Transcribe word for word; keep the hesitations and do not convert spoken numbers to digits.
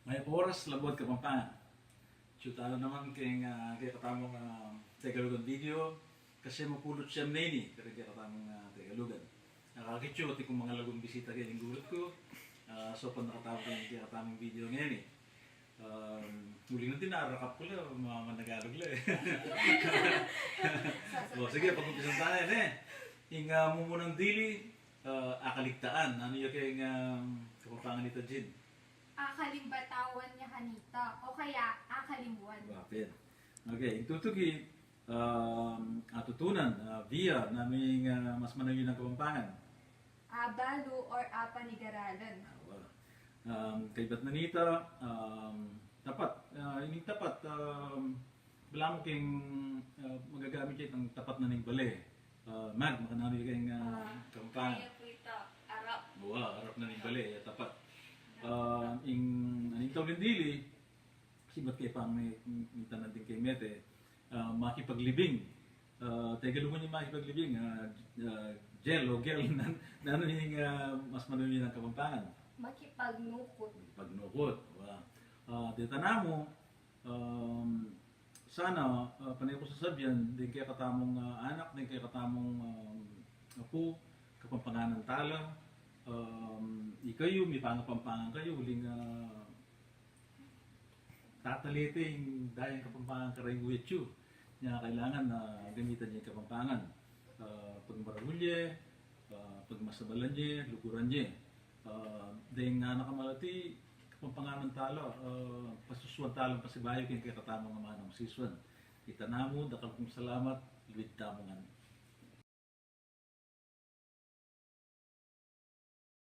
Mayap a oras, Labuad Kapampangan. Atyu tana naman keng, ah, kekatamung, ah, Tegalugan video, kasi mapulu't siyam na ini, keng kekatamung, ah, Tegalugan. Nakakitsu, atin kung mangalagung bisita keng gulut ku, ah, saupan na katamu keng kekatamung video ngeni. Um, uling na din, narakap ku la, ma-, managalug la e. O, sige, pag-umpisan tana yan e. Ing, ah, mumunang dili, ah, akaligtaan. Nanu ya keng, ah, Kapampangan ita, Jean? Akalimbatawan ya kanita, o kaya akalimuan. Wa pin. Okay, ing tutuki, um, atutunan, ah, via, nanu ing, ah, mas manayun a Kapampangan? Abalu or apanigaralan. Awa. Um, kaybat na nita, um, tapat. Ah, ining tapat, um, balamu keng, ah, magagamit ya itang tapat na ning bale. Ah, Mag, makananu ya keng, ah, Kapampangan? Kaya pu ita, arap. Wa, arap na ning bale, ya tapat. Ah, ing, aning tau ning dili, sibat ke pang mi-, mintanan ding keng mete, ah, makipaglibing. Ah, Tegalugan ya makipaglibing, ah, ah, jel o gel, nan-, nanu ing, ah, mas manayun a Kapampangan? Makipagnukut. Makipagnukut, wa. Ah, deta namu, um, sana, ah, pane ku sasabian, deng kekatamung, ah, anak, deng kekatamung, um, apu, Kapampanganan tala, um, ikayu, mipangapampangan kayu, uling, ah, tatalete ing dayang Kapampangan kareng atyu. Nya kailangan na gamitan ye ing Kapampangan. Ah, pagmaragul ye, ah, pagmasabalan ye, luguran ye. Ah, deng anak a malati, Kapampanganan tala, ah, pasusuan tala pasibayu keng kekatamung amanung sisuan. Ita namu, dakal kung salamat, luid tamu ngan.